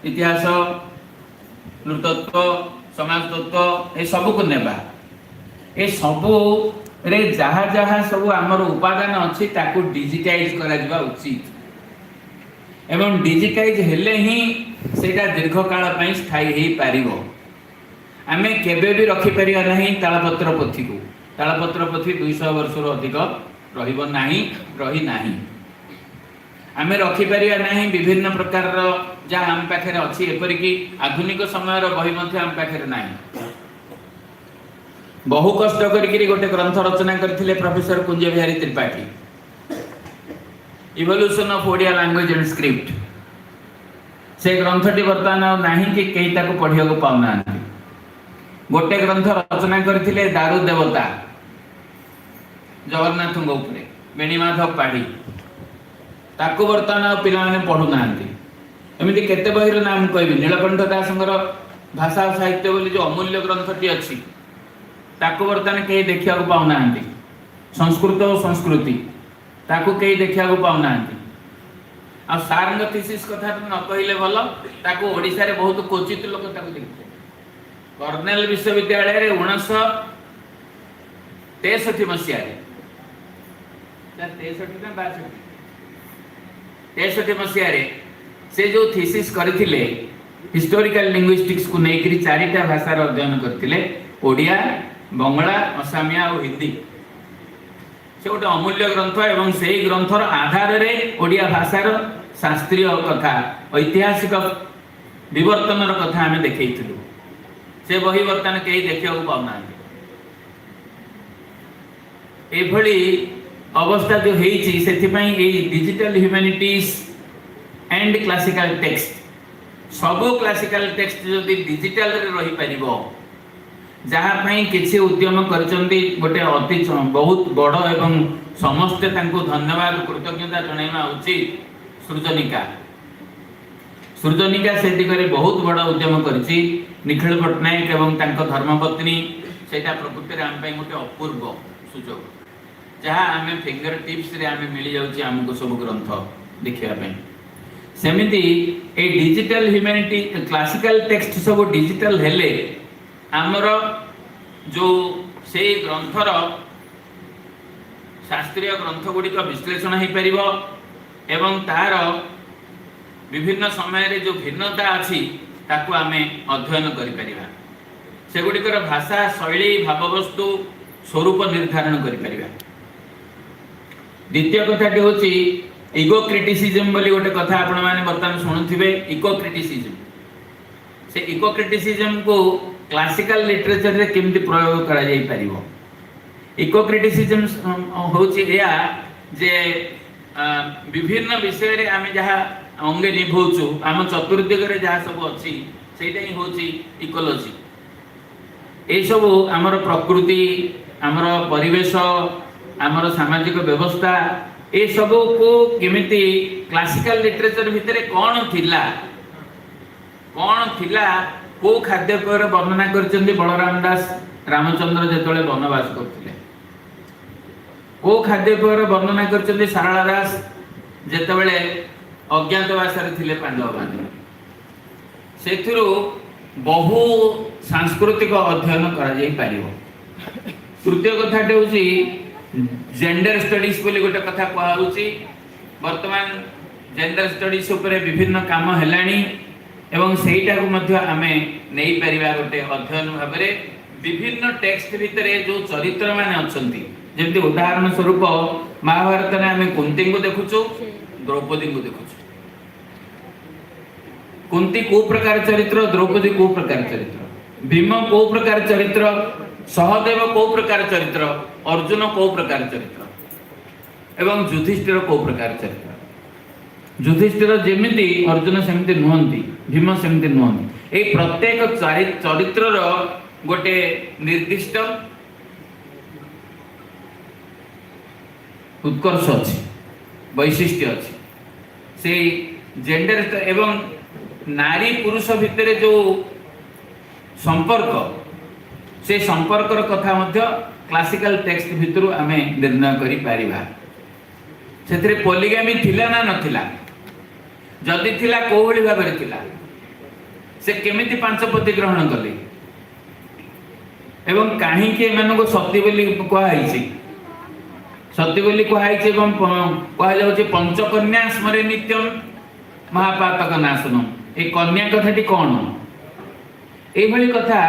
ଇତିହାସ, ନୃତତ୍ଵ, ସମାଜତତ୍ଵ ଏସବୁକୁ ନେବା। ଏ ସବୁରେ ଯାହା ଯାହା ସବୁ ଆମର ଉପାଦାନ ଅଛି, ତାକୁ ଡିଜିଟାଇଜ କରାଯିବା ଉଚିତ ଏବଂ ଡିଜିଟାଇଜ ହେଲେ ହିଁ ସେଇଟା ଦୀର୍ଘକାଳ ପାଇଁ ସ୍ଥାୟୀ ହେଇପାରିବ। ଆମେ କେବେ ବି ରଖିପାରିବା ନାହିଁ ତାଳପତ୍ର ପୋଥିକୁ। ତାଳପତ୍ର ପୋଥି 200 ବର୍ଷରୁ ଅଧିକ ରହିବ ନାହିଁ, ରହିନାହିଁ। ଆମେ ରଖିପାରିବା ନାହିଁ ବିଭିନ୍ନ ପ୍ରକାରର ଯାହା ଆମ ପାଖରେ ଅଛି। ଏପରିକି ଆଧୁନିକ ସମୟର ବହି ମଧ୍ୟ ଆମ ପାଖରେ ନାହିଁ। ବହୁ କଷ୍ଟ କରିକିରି ଗୋଟେ ଗ୍ରନ୍ଥ ରଚନା କରିଥିଲେ professor Kunja Bihari Tripathi, "Evolution of Odia Language and Script"। ସେ ଗ୍ରନ୍ଥଟି ବର୍ତ୍ତମାନ ଆଉ ନାହିଁ କି କେହି ତାକୁ ପଢ଼ିବାକୁ ପାଉନାହାନ୍ତି। ଗୋଟେ ଗ୍ରନ୍ଥ ରଚନା କରିଥିଲେ ଦାରୁ ଦେବତା ଜଗନ୍ନାଥଙ୍କ ଉପରେ ବେଣୀମାଧବ ପାଢ଼ୀ, ତାକୁ ବର୍ତ୍ତମାନ ଆଉ ପିଲାମାନେ ପଢୁନାହାନ୍ତି। ଏମିତି କେତେ ବହିର ନାମ କହିବି। ନୀଳକଣ୍ଠ ଦାସଙ୍କର ଭାଷା ଓ ସାହିତ୍ୟ ବୋଲି ଯୋଉ ଅମୂଲ୍ୟ ଗ୍ରନ୍ଥଟି ଅଛି, ତାକୁ ବର୍ତ୍ତମାନ କେହି ଦେଖିବାକୁ ପାଉନାହାନ୍ତି। ସଂସ୍କୃତ ଓ ସଂସ୍କୃତି, ତାକୁ କେହି ଦେଖିବାକୁ ପାଉନାହାନ୍ତି। ଆଉ ସାର୍ଙ୍କ ଥିସିସ୍ କଥା ତ ନ କହିଲେ ଭଲ। ତାକୁ ଓଡ଼ିଶାରେ ବହୁତ କ୍ୱଚିତ ଲୋକ ତାକୁ ଦେଖିଥିଲେ। କର୍ଣ୍ଣେଲ ବିଶ୍ୱବିଦ୍ୟାଳୟରେ 1963 ମସିହାରେ, 63 ନା 62, 63 ମସିହାରେ ସେ ଯୋଉ ଥିସିସ୍ କରିଥିଲେ, ହିଷ୍ଟୋରିକାଲ ଲିଙ୍ଗୁଇଷ୍ଟିକ୍ସକୁ ନେଇକରି ଚାରିଟା ଭାଷାର ଅଧ୍ୟୟନ କରିଥିଲେ, ଓଡ଼ିଆ, ବଙ୍ଗଳା, ଅସାମିଆ ଆଉ ହିନ୍ଦୀ। ସେ ଗୋଟେ ଅମୂଲ୍ୟ ଗ୍ରନ୍ଥ ଏବଂ ସେଇ ଗ୍ରନ୍ଥର ଆଧାରରେ ଓଡ଼ିଆ ଭାଷାର ଶାସ୍ତ୍ରୀୟ କଥା, ଐତିହାସିକ ବିବର୍ତ୍ତନର କଥା ଆମେ ଦେଖେଇଥିଲୁ। ସେ ବହି ବର୍ତ୍ତମାନ କେହି ଦେଖିବାକୁ ପାଉନାହାନ୍ତି। ଏଭଳି ଅବସ୍ଥା ଯୋଉ ହେଇଛି, ସେଥିପାଇଁ ଏଇ digital humanities and classical text, ସବୁ କ୍ଲାସିକାଲ ଟେକ୍ସଟ ଯଦି ଡିଜିଟାଲରେ ରହିପାରିବ, ଯାହା ପାଇଁ କିଛି ଉଦ୍ୟମ କରିଛନ୍ତି ଗୋଟେ ଅତି ବହୁତ ବଡ଼ ଏବଂ ସମସ୍ତେ ତାଙ୍କୁ ଧନ୍ୟବାଦ, କୃତଜ୍ଞତା ଜଣାଇବା ଉଚିତ, ସୃଜନିକା। ସୃଜନିକା ସେ ଦିଗରେ ବହୁତ ବଡ଼ ଉଦ୍ୟମ କରିଛି, ନିଖିଳ ପଟ୍ଟନାୟକ ଏବଂ ତାଙ୍କ ଧର୍ମପତ୍ନୀ। ସେଇଟା ପ୍ରକୃତିରେ ଆମ ପାଇଁ ଗୋଟେ ଅପୂର୍ବ ସୁଯୋଗ, ଯାହା ଆମେ ଫିଙ୍ଗର ଟିପ୍ସରେ ଆମେ ମିଳିଯାଉଛି ଆମକୁ ସବୁ ଗ୍ରନ୍ଥ ଦେଖିବା ପାଇଁ। ସେମିତି ଏଇ ଡିଜିଟାଲ ହ୍ୟୁମାନିଟି, କ୍ଲାସିକାଲ ଟେକ୍ସଟ ସବୁ ଡିଜିଟାଲ ହେଲେ ଆମର ଯୋଉ ସେଇ ଗ୍ରନ୍ଥର ଶାସ୍ତ୍ରୀୟ ଗ୍ରନ୍ଥ ଗୁଡ଼ିକ ବିଶ୍ଳେଷଣ ହେଇପାରିବ ଏବଂ ତାର ବିଭିନ୍ନ ସମୟରେ ଯୋଉ ଭିନ୍ନତା ଅଛି, ତାକୁ ଆମେ ଅଧ୍ୟୟନ କରିପାରିବା। ସେଗୁଡ଼ିକର ଭାଷା ଶୈଳୀ, ଭାବବସ୍ତୁ, ସ୍ୱରୂପ ନିର୍ଦ୍ଧାରଣ କରିପାରିବା। ଦ୍ୱିତୀୟ କଥାଟି ହେଉଛି ଇକୋ କ୍ରିଟିସିଜମ ବୋଲି ଗୋଟେ କଥା ଆପଣମାନେ ବର୍ତ୍ତମାନ ଶୁଣୁଥିବେ, ଇକୋ କ୍ରିଟିସିଜମ। ସେ ଇକୋ କ୍ରିଟିସିଜମକୁ କ୍ଲାସିକାଲ ଲିଟରେଚରରେ କେମିତି ପ୍ରୟୋଗ କରାଯାଇପାରିବ? ଇକୋ କ୍ରିଟିସିଜମ ହେଉଛି ଏଇଆ ଯେ ବିଭିନ୍ନ ବିଷୟରେ ଆମେ ଯାହା ଅଙ୍ଗେ ନିଭଉଛୁ, ଆମ ଚତୁର୍ଦିଗରେ ଯାହା ସବୁ ଅଛି, ସେଇଟା ହିଁ ହେଉଛି ଇକୋଲୋଜି। ଏଇସବୁ ଆମର ପ୍ରକୃତି, ଆମର ପରିବେଶ, ଆମର ସାମାଜିକ ବ୍ୟବସ୍ଥା, ଏସବୁକୁ କେମିତି କ୍ଲାସିକାଲ ଲିଟରେଚର ଭିତରେ କ'ଣ ଥିଲା, କ'ଣ ଥିଲା, କୋଉ ଖାଦ୍ୟପେୟର ବର୍ଣ୍ଣନା କରିଛନ୍ତି ବଳରାମ ଦାସ ରାମଚନ୍ଦ୍ର ଯେତେବେଳେ ବନବାସ କରୁଥିଲେ, କୋଉ ଖାଦ୍ୟପେୟର ବର୍ଣ୍ଣନା କରିଛନ୍ତି ସାରଳା ଦାସ ଯେତେବେଳେ ଅଜ୍ଞାତବାସରେ ଥିଲେ ପାଣ୍ଡବମାନେ, ସେଥିରୁ ବହୁ ସାଂସ୍କୃତିକ ଅଧ୍ୟୟନ କରାଯାଇ ପାରିବ। ତୃତୀୟ କଥାଟି ହେଉଛି ଜେଣ୍ଡର ଷ୍ଟଡିଜ ବୋଲି ଗୋଟେ କଥା କୁହାହଉଛି। ବର୍ତ୍ତମାନ ଜେଣ୍ଡର ଷ୍ଟଡିଜ ଉପରେ ବିଭିନ୍ନ କାମ ହେଲାଣି ଏବଂ ସେଇଟାକୁ ମଧ୍ୟ ଆମେ ନେଇପାରିବା ଗୋଟେ ଅଧ୍ୟୟନ ଭାବରେ। ବିଭିନ୍ନ ଟେକ୍ସଟ ଭିତରେ ଯୋଉ ଚରିତ୍ରମାନେ ଅଛନ୍ତି, ଯେମିତି ଉଦାହରଣ ସ୍ୱରୂପ ମହାଭାରତରେ ଆମେ କୁନ୍ତୀଙ୍କୁ ଦେଖୁଛୁ, ଦ୍ରୌପଦୀଙ୍କୁ ଦେଖୁଛୁ। କୁନ୍ତି କୋଉ ପ୍ରକାର ଚରିତ୍ର, ଦ୍ରୌପଦୀ କୋଉ ପ୍ରକାର ଚରିତ୍ର, ଭୀମ କୋଉ ପ୍ରକାର ଚରିତ୍ର, ସହଦେବ କୋଉ ପ୍ରକାର ଚରିତ୍ର, ଅର୍ଜୁନ କୋଉ ପ୍ରକାର ଚରିତ୍ର ଏବଂ ଯୁଧିଷ୍ଠିର କୋଉ ପ୍ରକାର ଚରିତ୍ର। ଯୁଧିଷ୍ଠିର ଯେମିତି, ଅର୍ଜୁନ ସେମିତି ନୁହନ୍ତି, ଭୀମ ସେମିତି ନୁହନ୍ତି। ଏଇ ପ୍ରତ୍ୟେକ ଚରିତ୍ରର ଗୋଟେ ନିର୍ଦ୍ଦିଷ୍ଟ ଉତ୍କର୍ଷ ଅଛି, ବୈଶିଷ୍ଟ୍ୟ ଅଛି। ସେଇ ଜେଣ୍ଡର ଏବଂ ନାରୀ ପୁରୁଷ ଭିତରେ ଯୋଉ ସମ୍ପର୍କ, ସେ ସମ୍ପର୍କର କଥା ମଧ୍ୟ କ୍ଲାସିକାଲ ଟେକ୍ସଟ ଭିତରୁ ଆମେ ନିର୍ଣ୍ଣୟ କରିପାରିବା। ସେଥିରେ ପଲିଗାମି ଥିଲା ନା ନଥିଲା? ଯଦି ଥିଲା, କୋଉ ଭଳି ଭାବରେ ଥିଲା? ସେ କେମିତି ପାଞ୍ଚପତି ଗ୍ରହଣ କଲେ ଏବଂ କାହିଁକି ଏମାନଙ୍କୁ ସତୀ ବୋଲି କୁହାହେଇଛି, ସତୀ ବୋଲି କୁହାହେଇଛି ଏବଂ କୁହାଯାଉଛି ପଞ୍ଚକନ୍ୟା ସ୍ମରେ ନିତ୍ୟମ ମହାପାତକ ନାଶନ। ଏ କନ୍ୟା କଥାଟି କ'ଣ? ଏଇଭଳି କଥା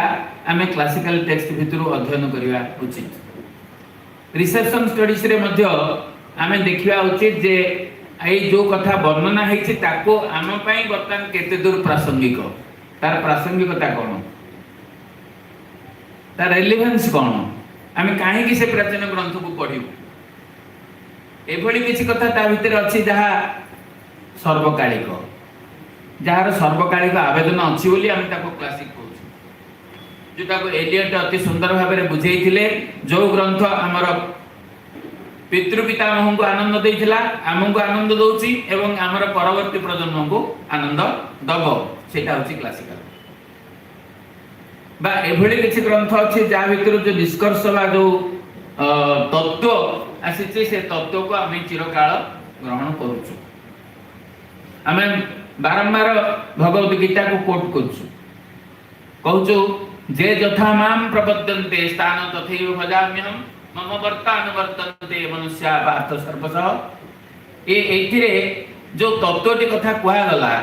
ଆମେ କ୍ଲାସିକାଲ ଟେକ୍ସଟ ଭିତରୁ ଅଧ୍ୟୟନ କରିବା ଉଚିତ। ରିସେପସନ ଷ୍ଟଡିଜରେ ମଧ୍ୟ ଆମେ ଦେଖିବା ଉଚିତ ଯେ ଏଇ ଯୋଉ କଥା ବର୍ଣ୍ଣନା ହେଇଛି, ତାକୁ ଆମ ପାଇଁ ବର୍ତ୍ତମାନ କେତେ ଦୂର ପ୍ରାସଙ୍ଗିକ, ତାର ପ୍ରାସଙ୍ଗିକତା କ'ଣ, ତାର ରେଲିଭେନ୍ସ କ'ଣ, ଆମେ କାହିଁକି ସେ ପ୍ରାଚୀନ ଗ୍ରନ୍ଥକୁ ପଢିବୁ। ଏଭଳି କିଛି କଥା ତା ଭିତରେ ଅଛି ଯାହା ସର୍ବକାଳିକ, ଯାହାର ସର୍ବକାଳିକ ଆବେଦନ ଅଛି ବୋଲି ଆମେ ତାକୁ କ୍ଲାସିକ କହୁଛୁ। ଯୋଉଟାକୁ ଏଲିୟଟ ଅତି ସୁନ୍ଦର ଭାବରେ ବୁଝେଇଥିଲେ, ଯୋଉ ଗ୍ରନ୍ଥ ଆମର ପିତୃପିତାମହଙ୍କୁ ଆନନ୍ଦ ଦେଇଥିଲା, ଆମକୁ ଆନନ୍ଦ ଦଉଛି ଏବଂ ଆମର ପରବର୍ତ୍ତୀ ପ୍ରଜନ୍ମଙ୍କୁ ଆନନ୍ଦ ଦବ, ସେଇଟା ହଉଛି କ୍ଲାସିକାଲ। ବା ଏଭଳି କିଛି ଗ୍ରନ୍ଥ ଅଛି ଯାହା ଭିତରୁ ଯୋଉ ନିଷ୍କର୍ଷ ବା ଯୋଉ ତତ୍ତ୍ୱ ଆସିଛି, ସେ ତତ୍ତ୍ୱକୁ ଆମେ ଚିରକାଳ ଗ୍ରହଣ କରୁଛୁ। ଆମେ ବାରମ୍ବାର ଭଗବତ ଗୀତାକୁ କୋଟ୍ କରୁଛୁ, କହୁଛୁ ଯେ ଯଥା ମାಂ ପ୍ରପଦ୍ୟନ୍ତେ ତାନ୍ ତଥୈବ ଭଜାମ୍ୟହମ୍ ମମ ବର୍ତ୍ମାନୁବର୍ତ୍ତନ୍ତେ ମନୁଷ୍ୟା ପାର୍ଥ ସର୍ବଶଃ। ଏଇଥିରେ ଯୋଉ ତତ୍ତ୍ୱଟି କଥା କୁହାଗଲା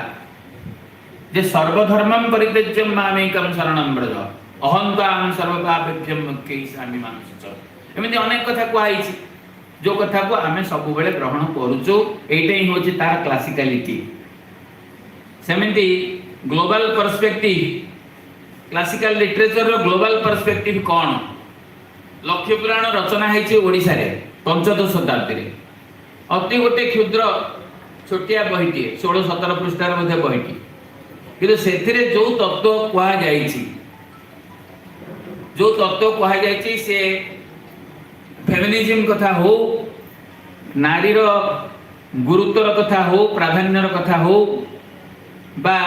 ଯେ ସର୍ବଧର୍ମଂ ପରିତ୍ୟଜ୍ୟ ମାମେକଂ ଶରଣଂ ବ୍ରଜ ଅହଂ ତ୍ୱାଂ ସର୍ବପାପେଭ୍ୟଃ ମୋକ୍ଷୟିଷ୍ୟାମି ମା ଶୁଚଃ, ଏମିତି ଅନେକ କଥା କୁହାହେଇଛି ଯୋଉ କଥାକୁ ଆମେ ସବୁବେଳେ ଗ୍ରହଣ କରୁଛୁ। ଏଇଟା ହିଁ ହଉଛି ତାର କ୍ଲାସିକାଲିଟି। ସେମିତି ଗ୍ଲୋବାଲ ପର୍ସପେକ୍ଟିଭ, କ୍ଲାସିକାଲ ଲିଟରେଚରର ଗ୍ଲୋବାଲ ପର୍ସପେକ୍ଟିଭ କ'ଣ? ଲକ୍ଷ୍ମୀ ପୁରାଣ ରଚନା ହେଇଛି ଓଡ଼ିଶାରେ ପଞ୍ଚଦଶ ଶତାବ୍ଦୀରେ। ଅତି ଗୋଟେ କ୍ଷୁଦ୍ର ଛୋଟିଆ ବହିଟିଏ, 16-17 ପୃଷ୍ଠାର ମଧ୍ୟ ବହିଟି, କିନ୍ତୁ ସେଥିରେ ଯୋଉ ତତ୍ତ୍ୱ କୁହାଯାଇଛି, ଯୋଉ ତତ୍ତ୍ୱ କୁହାଯାଇଛି, ସେ ଫେମିନିଜିମ୍ କଥା ହଉ, ନାରୀର ଗୁରୁତ୍ୱର କଥା ହଉ, ପ୍ରାଧାନ୍ୟର କଥା ହଉ, ବା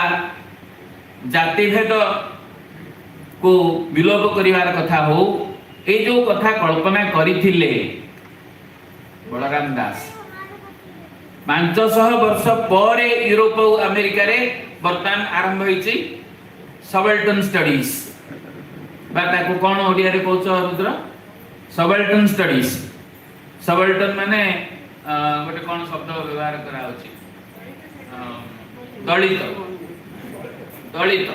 ଜାତିଭେଦକୁ ବିଲୋପ କରିବାର କଥା ହଉ, ଏଇ ଯୋଉ କଥା କଳ୍ପନା କରିଥିଲେ ବଳରାମ ଦାସ, 500 ବର୍ଷ ପରେ ୟୁରୋପ ଆଉ ଆମେରିକାରେ ବର୍ତ୍ତମାନ ଆରମ୍ଭ ହେଇଛି ସବଲ୍ଟନ ଷ୍ଟଡିଜ, ବା ତାକୁ କ'ଣ ଓଡ଼ିଆରେ କହୁଛ ରୁଦ୍ର? ସବଲ୍ଟନ ଷ୍ଟଡିଜ। ସବଲ୍ଟନ ମାନେ ଗୋଟେ କ'ଣ ଶବ୍ଦ ବ୍ୟବହାର କରାହଉଛି, ଦଳିତ, ଦଳିତ,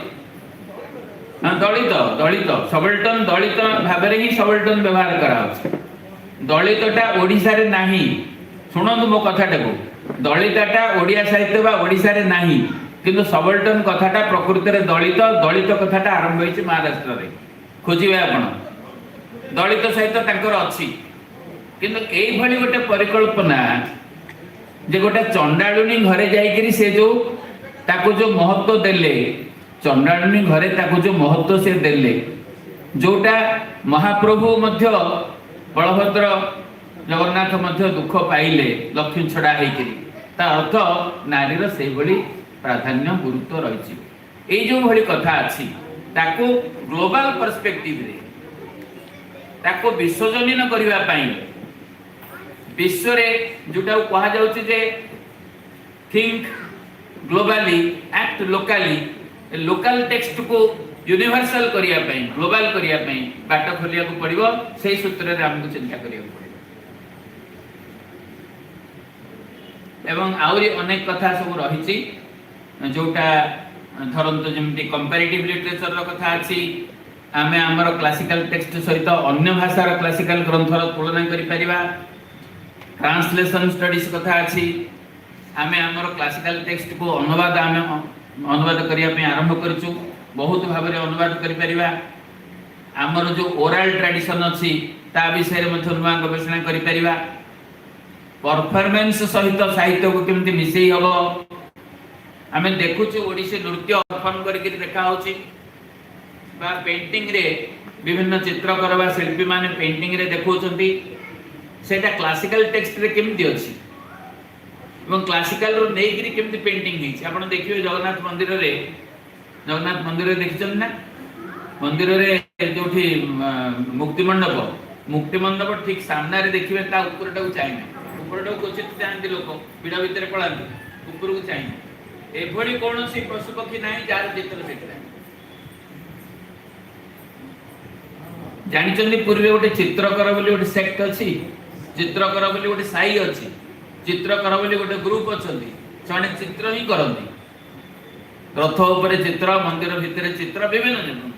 ହଁ, ଦଳିତ, ଦଳିତ, ସବଲ୍ଟନ, ଦଳିତ ଭାବରେ ହିଁ ସବଲ୍ଟନ ବ୍ୟବହାର କରାହଉଛି। ଦଳିତଟା ଓଡ଼ିଶାରେ ନାହିଁ। ଶୁଣନ୍ତୁ ମୋ କଥାଟାକୁ, ଦଳିତଟା ଓଡ଼ିଆ ସାହିତ୍ୟ ବା ଓଡ଼ିଶାରେ ନାହିଁ, କିନ୍ତୁ ସବଲ୍ଟନ କଥାଟା ପ୍ରକୃତରେ ଦଳିତ, ଦଳିତ କଥାଟା ଆରମ୍ଭ ହେଇଛି ମହାରାଷ୍ଟ୍ରରେ। ଖୋଜିବେ ଆପଣ, ଦଳିତ ସହିତ ତାଙ୍କର ଅଛି। କିନ୍ତୁ ଏଇଭଳି ଗୋଟେ ପରିକଳ୍ପନା ଯେ ଗୋଟେ ଚଣ୍ଡାଳୁଣୀ ଘରେ ଯାଇକିରି ସେ ଯୋଉ ତାକୁ ଯୋଉ ମହତ୍ଵ ଦେଲେ, ଚଣ୍ଡାଳୁଣୀ ଘରେ ତାକୁ ଯୋଉ ମହତ୍ଵ ସେ ଦେଲେ, ଯୋଉଟା ମହାପ୍ରଭୁ ମଧ୍ୟ ବଳଭଦ୍ର ଜଗନ୍ନାଥ ମଧ୍ୟ ଦୁଃଖ ପାଇଲେ ଲକ୍ଷ୍ମୀ ଛଡା ହେଇକିରି, ତା ଅର୍ଥ ନାରୀର ସେଇଭଳି ପ୍ରାଧାନ୍ୟ ଗୁରୁତ୍ୱ ରହିଛି। ଏଇ ଯୋଉ ଭଳି କଥା ଅଛି, ତାକୁ ଗ୍ଲୋବାଲ ପର୍ସପେକ୍ଟିଭରେ ତାକୁ ବିଶ୍ୱଜନୀନ କରିବା ପାଇଁ ବିଶ୍ୱରେ ଯୋଉଟାକୁ କୁହାଯାଉଛି ଯେ think globally, act locally, local ଟେକ୍ସଟକୁ ୟୁନିଭର୍ସାଲ କରିବା ପାଇଁ, ଗ୍ଲୋବାଲ କରିବା ପାଇଁ ବାଟ ଖୋଲିବାକୁ ପଡ଼ିବ। ସେଇ ସୂତ୍ରରେ ଆମକୁ ଚିନ୍ତା କରିବାକୁ ପଡ଼ିବ ଏବଂ ଆହୁରି ଅନେକ କଥା ସବୁ ରହିଛି, ଯୋଉଟା ଧରନ୍ତୁ ଯେମିତି କମ୍ପାରିଟିଭ ଲିଟରେଚରର କଥା ଅଛି। ଆମେ ଆମର କ୍ଲାସିକାଲ ଟେକ୍ସଟ ସହିତ ଅନ୍ୟ ଭାଷାର କ୍ଲାସିକାଲ ଗ୍ରନ୍ଥର ତୁଳନା କରିପାରିବା। ଟ୍ରାନ୍ସଲେସନ ଷ୍ଟଡିଜ କଥା ଅଛି। ଆମେ ଆମର କ୍ଲାସିକାଲ ଟେକ୍ସଟକୁ ଅନୁବାଦ, ଆମେ ଅନୁବାଦ କରିବା ପାଇଁ ଆରମ୍ଭ କରିଛୁ, ବହୁତ ଭାବରେ ଅନୁବାଦ କରିପାରିବା। ଆମର ଯୋଉ ଓରାଲ ଟ୍ରାଡିସନ ଅଛି, ତା ବିଷୟରେ ମଧ୍ୟ ନୂଆ ଗବେଷଣା କରିପାରିବା। ପରଫରମେନ୍ସ ସହିତ ସାହିତ୍ୟକୁ କେମିତି ମିଶେଇ ହବ, ଆମେ ଦେଖୁଛୁ ଓଡ଼ିଶୀ ନୃତ୍ୟ ପରଫର୍ମ କରିକି ଦେଖା ହଉଛି, ବା ପେଣ୍ଟିଂରେ ବିଭିନ୍ନ ଚିତ୍ରକର ବା ଶିଳ୍ପୀମାନେ ପେଣ୍ଟିଂରେ ଦେଖାଉଛନ୍ତି। ସେଇଟା କ୍ଲାସିକାଲ ଟେକ୍ସଟରେ କେମିତି ଅଛି ଏବଂ କ୍ଲାସିକାଲରୁ ନେଇକିରି କେମିତି ପେଣ୍ଟିଂ ହେଇଛି, ଆପଣ ଦେଖିବେ ଜଗନ୍ନାଥ ମନ୍ଦିରରେ। ଜଗନ୍ନାଥ ମନ୍ଦିରରେ ଦେଖିଛନ୍ତି ନା? ମନ୍ଦିରରେ ଯୋଉଠି ମୁକ୍ତିମଣ୍ଡପ, ମୁକ୍ତିମଣ୍ଡପ ଠିକ ସାମ୍ନାରେ ଦେଖିବେ, ତା ଉପରଟାକୁ ଚାହିଁବେ। ଉପରଟାକୁ କ୍ୱଚିତ ଚାହାନ୍ତି ଲୋକ, ଭିଡ଼ ଭିତରେ ପଳାନ୍ତି, ଉପରକୁ ଚାହିଁବେ। ଏଭଳି କୌଣସି ପଶୁପକ୍ଷୀ ନାହିଁ ଯାହାର ଚିତ୍ର ସେଠି ନାହିଁ। ଜାଣିଛନ୍ତି, ପୁରୀରେ ଗୋଟେ ଚିତ୍ରକର ବୋଲି ଗୋଟେ ସେକ୍ଟ ଅଛି, ଚିତ୍ରକର ବୋଲି ଗୋଟେ ସାହି ଅଛି, ଚିତ୍ରକର ବୋଲି ଗୋଟେ ଗ୍ରୁପ ଅଛନ୍ତି। ସେମାନେ ଚିତ୍ର ହିଁ କରନ୍ତି, ରଥ ଉପରେ ଚିତ୍ର, ମନ୍ଦିର ଭିତରେ ଚିତ୍ର, ବିଭିନ୍ନ ଜିନିଷ।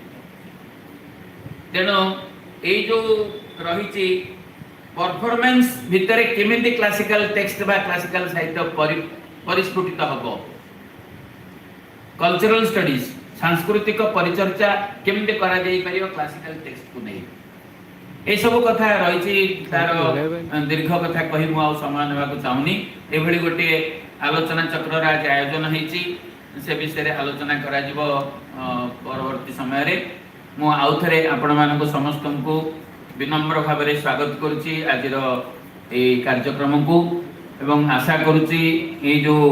ତେଣୁ ଏଇ ଯୋଉ ରହିଛି ପରଫରମାନ୍ସ ଭିତରେ କେମିତି କ୍ଲାସିକାଲ ଟେକ୍ସଟ ବା କ୍ଲାସିକାଲ ସାହିତ୍ୟ ପରିସ୍ଫୁଟିତ ହବ, କଲଚରାଲ ଷ୍ଟଡିଜ, ସାଂସ୍କୃତିକ ପରିଚର୍ଚ୍ଚା କେମିତି କରାଯାଇପାରିବ କ୍ଲାସିକାଲ ଟେକ୍ସଟକୁ ନେଇ, ଏସବୁ କଥା ରହିଛି। ତାର ଦୀର୍ଘ କଥା କହି ମୁଁ ଆଉ ସମୟ ନେବାକୁ ଚାହୁଁନି। ଏଭଳି ଗୋଟିଏ ଆଲୋଚନା ଚକ୍ରର ଆଜି ଆୟୋଜନ ହେଇଛି, ସେ ବିଷୟରେ ଆଲୋଚନା କରାଯିବ ପରବର୍ତ୍ତୀ ସମୟରେ। ମୁଁ ଆଉଥରେ ଆପଣମାନଙ୍କୁ ସମସ୍ତଙ୍କୁ ବିନମ୍ର ଭାବରେ ସ୍ୱାଗତ କରୁଛି ଆଜିର ଏଇ କାର୍ଯ୍ୟକ୍ରମକୁ ଏବଂ ଆଶା କରୁଛି ଏଇ ଯେଉଁ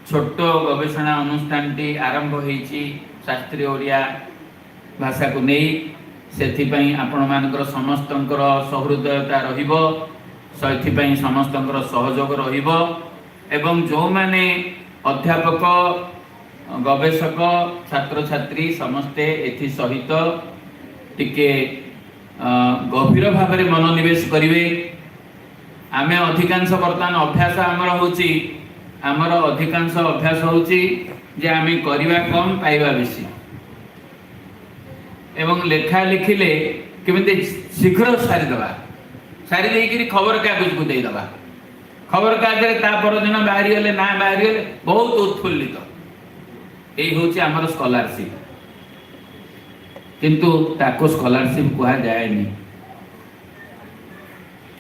ଛୋଟ ଗବେଷଣା ଅନୁଷ୍ଠାନଟି ଆରମ୍ଭ ହେଇଛି ଶାସ୍ତ୍ରୀୟ ଓଡ଼ିଆ ଭାଷାକୁ ନେଇ, ସେଥିପାଇଁ ଆପଣମାନଙ୍କର ସମସ୍ତଙ୍କର ସହୃଦୟତା ରହିବ, ସେଥିପାଇଁ ସମସ୍ତଙ୍କର ସହଯୋଗ ରହିବ ଏବଂ ଯେଉଁମାନେ ଅଧ୍ୟାପକ, ଗବେଷକ, ଛାତ୍ରଛାତ୍ରୀ ସମସ୍ତେ ଏଥିସହିତ ଟିକେ ଗଭୀର ଭାବରେ ମନୋନିବେଶ କରିବେ। ଆମେ ଅଧିକାଂଶ ବର୍ତ୍ତମାନ ଅଭ୍ୟାସ ଆମର ହେଉଛି, ଆମର ଅଧିକାଂଶ ଅଭ୍ୟାସ ହେଉଛି ଯେ ଆମେ କରିବା କମ୍, ପାଇବା ବେଶୀ ଏବଂ ଲେଖା ଲେଖିଲେ କେମିତି ଶୀଘ୍ର ସାରିଦେବା, ସାରି ଦେଇକିରି ଖବରକାଗଜକୁ ଦେଇଦେବା। ଖବରକାଗଜରେ ତା ପରଦିନ ବାହାରିଗଲେ, ନା ବାହାରିଗଲେ ବହୁତ ଉତ୍ଫୁଲ୍ଲିତ। ଏଇ ହେଉଛି ଆମର ସ୍କଲାରସିପ୍, କିନ୍ତୁ ତାକୁ ସ୍କଲାରସିପ୍ କୁହାଯାଏନି।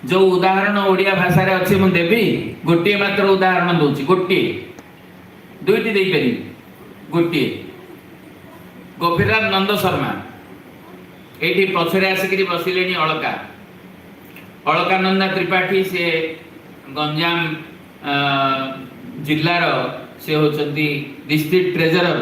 ଯୋଉ ଉଦାହରଣ ଓଡ଼ିଆ ଭାଷାରେ ଅଛି ମୁଁ ଦେବି, ଗୋଟିଏ ମାତ୍ର ଉଦାହରଣ ଦଉଛି, ଗୋଟିଏ, ଦୁଇଟି ଦେଇପାରିବି, ଗୋଟିଏ। ଗୋପୀନାଥ ନନ୍ଦ ଶର୍ମା ଏଇଠି ପଛରେ ଆସିକିରି ବସିଲେଣି। ଅଳକାନନ୍ଦା ତ୍ରିପାଠୀ, ସେ ଗଞ୍ଜାମ ଜିଲ୍ଲାର, ସେ ହେଉଛନ୍ତି ଡିଷ୍ଟ୍ରିକ୍ଟ ଟ୍ରେଜରର,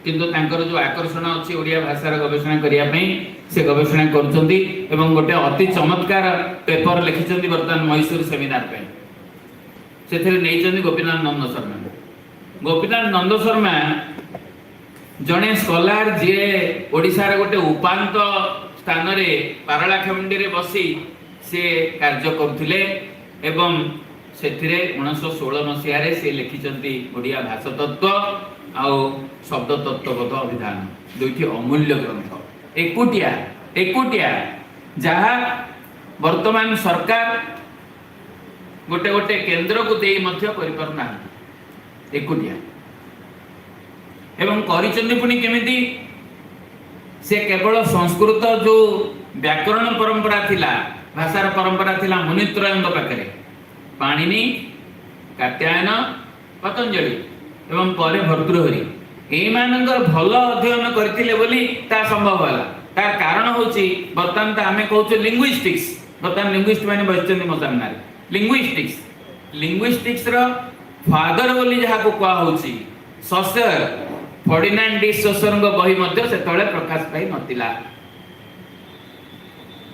କିନ୍ତୁ ତାଙ୍କର ଯେଉଁ ଆକର୍ଷଣ ଅଛି ଓଡ଼ିଆ ଭାଷାର ଗବେଷଣା କରିବା ପାଇଁ, ସେ ଗବେଷଣା କରୁଛନ୍ତି ଏବଂ ଗୋଟେ ଅତି ଚମତ୍କାର ପେପର ଲେଖିଛନ୍ତି ବର୍ତ୍ତମାନ ମହୀଶୂର ସେମିନାର ପାଇଁ। ସେଥିରେ ନେଇଛନ୍ତି ଗୋପୀନାଥ ନନ୍ଦ ଶର୍ମା। ଗୋପୀନାଥ ନନ୍ଦ ଶର୍ମା ଜଣେ ସ୍କଲାର, ଯିଏ ଓଡ଼ିଶାର ଗୋଟେ ଉପାନ୍ତ ସ୍ଥାନରେ ପାରଳାଖେମୁଣ୍ଡିରେ ବସି ସେ କାର୍ଯ୍ୟ କରୁଥିଲେ ଏବଂ ସେଥିରେ 1916 ମସିହାରେ ସେ ଲେଖିଛନ୍ତି ଓଡ଼ିଆ ଭାଷାତତ୍ତ୍ୱ ଆଉ ଶବ୍ଦ ତତ୍ତ୍ୱବୋଧ ଅଭିଧାନ, ଦୁଇଟି ଅମୂଲ୍ୟ ଗ୍ରନ୍ଥ, ଏକୁଟିଆ ଏକୁଟିଆ, ଯାହା ବର୍ତ୍ତମାନ ସରକାର ଗୋଟେ ଗୋଟେ କେନ୍ଦ୍ରକୁ ଦେଇ ମଧ୍ୟ କରିପାରୁନାହାନ୍ତି, ଏକୁଟିଆ। ଏବଂ କରିଛନ୍ତି ପୁଣି କେମିତି? ସେ କେବଳ ସଂସ୍କୃତ ଯୋଉ ବ୍ୟାକରଣ ପରମ୍ପରା ଥିଲା, ଭାଷାର ପରମ୍ପରା ଥିଲା ମୁନିତ୍ରୟଙ୍କ ପାଖରେ, ପାଣିନି, କାତ୍ୟାୟନ, ପତଞ୍ଜଳି ଏବଂ ପରେ ଭର୍ତ୍ତୃହରି, ଏଇମାନଙ୍କର ଭଲ ଅଧ୍ୟୟନ କରିଥିଲେ ବୋଲି ତା ସମ୍ଭବ ହେଲା। ତାର କାରଣ ହେଉଛି ବର୍ତ୍ତମାନ ତ ଆମେ କହୁଛୁ ଲିଙ୍ଗୁଇଷ୍ଟିକ୍ସ, ବର୍ତ୍ତମାନ ଲିଙ୍ଗୁଇଷ୍ଟ ମାନେ ବସିଛନ୍ତି ମୋ ସାମ୍ନାରେ। ଲିଙ୍ଗୁଇଷ୍ଟିକ୍ସର ଫାଦର ବୋଲି ଯାହାକୁ କୁହାହଉଛି ସସର, ଫର୍ଡିନାଣ୍ଡ ଡି ସସରଙ୍କ ବହି ମଧ୍ୟ ସେତେବେଳେ ପ୍ରକାଶ ପାଇ ନଥିଲା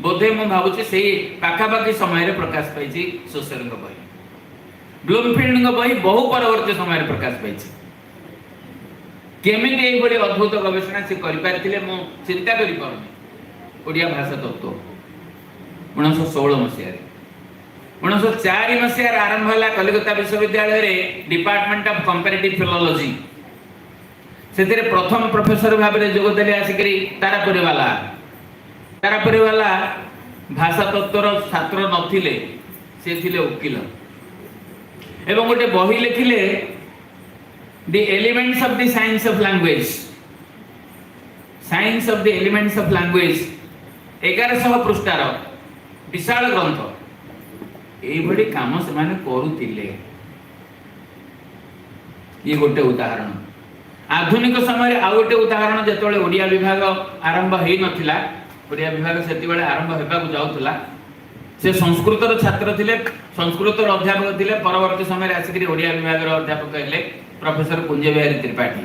ବୋଧେ। ମୁଁ ଭାବୁଛି ସେଇ ପାଖାପାଖି ସମୟରେ ପ୍ରକାଶ ପାଇଛି ସସରଙ୍କ ବହି। ବ୍ଲୁମଫିଲ୍ଡଙ୍କ ବହି ବହୁ ପରବର୍ତ୍ତୀ ସମୟରେ ପ୍ରକାଶ ପାଇଛି। କେମିତି ଏଇଭଳି ଅଦ୍ଭୁତ ଗବେଷଣା ସେ କରିପାରିଥିଲେ, ମୁଁ ଚିନ୍ତା କରିପାରୁନି। ଓଡ଼ିଆ ଭାଷା ତତ୍ତ୍ୱ 1916 ମସିହାରେ। 1904 ମସିହାରେ ଆରମ୍ଭ ହେଲା କଲିକତା ବିଶ୍ୱବିଦ୍ୟାଳୟରେ ଡିପାର୍ଟମେଣ୍ଟ ଅଫ କମ୍ପାରେଟିଭ ଫିଲୋଲୋଜି। ସେଥିରେ ପ୍ରଥମ ପ୍ରଫେସର ଭାବରେ ଯୋଗ ଦେଲେ ଆସିକରି ତାରାପୁରୀବାଲା। ତାରାପୁରୀବାଲା ଭାଷା ତତ୍ତ୍ୱର ଛାତ୍ର ନଥିଲେ, ସେ ଥିଲେ ଓକିଲ ଏବଂ ଗୋଟେ ବହି ଲେଖିଲେ, The Elements of the Science of Language, Science of the Elements of Language, 1100 ପୃଷ୍ଠାର ବିଶାଳ ଗ୍ରନ୍ଥ। ଏଇଭଳି କାମ ସେମାନେ କରୁଥିଲେ। ଇଏ ଗୋଟେ ଉଦାହରଣ। ଆଧୁନିକ ସମୟରେ ଆଉ ଗୋଟେ ଉଦାହରଣ, ଯେତେବେଳେ ଓଡ଼ିଆ ବିଭାଗ ଆରମ୍ଭ ହେଇନଥିଲା, ଓଡ଼ିଆ ବିଭାଗ ସେତେବେଳେ ଆରମ୍ଭ ହେବାକୁ ଯାଉଥିଲା, ସେ ସଂସ୍କୃତର ଛାତ୍ର ଥିଲେ, ସଂସ୍କୃତର ଅଧ୍ୟାପକ ଥିଲେ, ପରବର୍ତ୍ତୀ ସମୟରେ ଆସିକରି ଓଡ଼ିଆ ବିଭାଗର ଅଧ୍ୟାପକ ହେଲେ ପ୍ରଫେସର କୁଞ୍ଜ ବିହାରୀ ତ୍ରିପାଠୀ।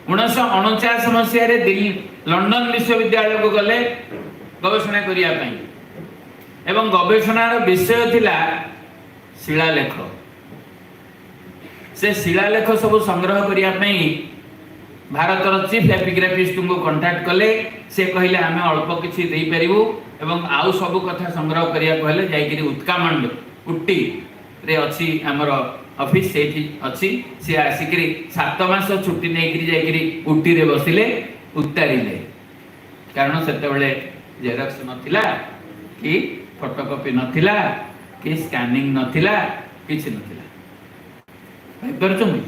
1949 ମସିହାରେ ଦିଲ୍ଲୀ ଲଣ୍ଡନ ବିଶ୍ୱବିଦ୍ୟାଳୟକୁ ଗଲେ ଗବେଷଣା କରିବା ପାଇଁ ଏବଂ ଗବେଷଣାର ବିଷୟ ଥିଲା ଶିଳାଲେଖ। ସେ ଶିଳାଲେଖ ସବୁ ସଂଗ୍ରହ କରିବା ପାଇଁ ଭାରତର ଚିଫ୍ ଏପିଗ୍ରାଫିଷ୍ଟଙ୍କୁ କଣ୍ଟାକ୍ଟ କଲେ। ସେ କହିଲେ, ଆମେ ଅଳ୍ପ କିଛି ଦେଇପାରିବୁ ଏବଂ ଆଉ ସବୁ କଥା ସଂଗ୍ରହ କରିବାକୁ ହେଲେ ଯାଇକିରି ଉତ୍କାମଣ୍ଡ, ଉଟ୍ଟିରେ ଅଛି ଆମର ଅଫିସ, ସେଇଠି ଅଛି। ସେ ଆସିକିରି 7 ମାସ ଛୁଟି ନେଇକିରି ଯାଇକିରି ଉଟ୍ଟିରେ ବସିଲେ, ଉତ୍ତାରିଲେ। କାରଣ ସେତେବେଳେ ଜେରକ୍ସ ନଥିଲା କି ଫଟୋକପି ନଥିଲା କି ସ୍କାନିଂ ନଥିଲା, କିଛି ନଥିଲା। ଭାବିପାରୁଛନ୍ତି?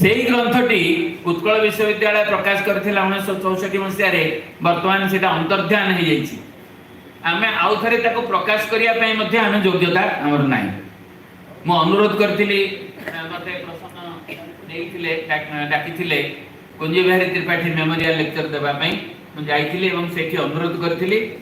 ସେଇ ଗ୍ରନ୍ଥଟି ଉତ୍କଳ ବିଶ୍ୱବିଦ୍ୟାଳୟ ପ୍ରକାଶ କରିଥିଲା 1964 ମସିହାରେ। ବର୍ତ୍ତମାନ ସେଇଟା ଅନ୍ତର୍ଧ୍ୟାନ ହେଇଯାଇଛି। ଆମେ ଆଉ ଥରେ ତାକୁ ପ୍ରକାଶ କରିବା ପାଇଁ ମଧ୍ୟ ଆମେ ଯୋଗ୍ୟତା ଆମର ନାହିଁ। ମୁଁ ଅନୁରୋଧ କରିଥିଲି, ମତେ ପ୍ରସନ୍ନ ନେଇଥିଲେ, ଡାକିଥିଲେ କୁଞ୍ଜ ବିହାରୀ ତ୍ରିପାଠୀ ମେମୋରିଆଲ ଲେକ୍ଚର ଦେବା ପାଇଁ। ମୁଁ ଯାଇଥିଲି ଏବଂ ସେଇଠି ଅନୁରୋଧ କରିଥିଲି।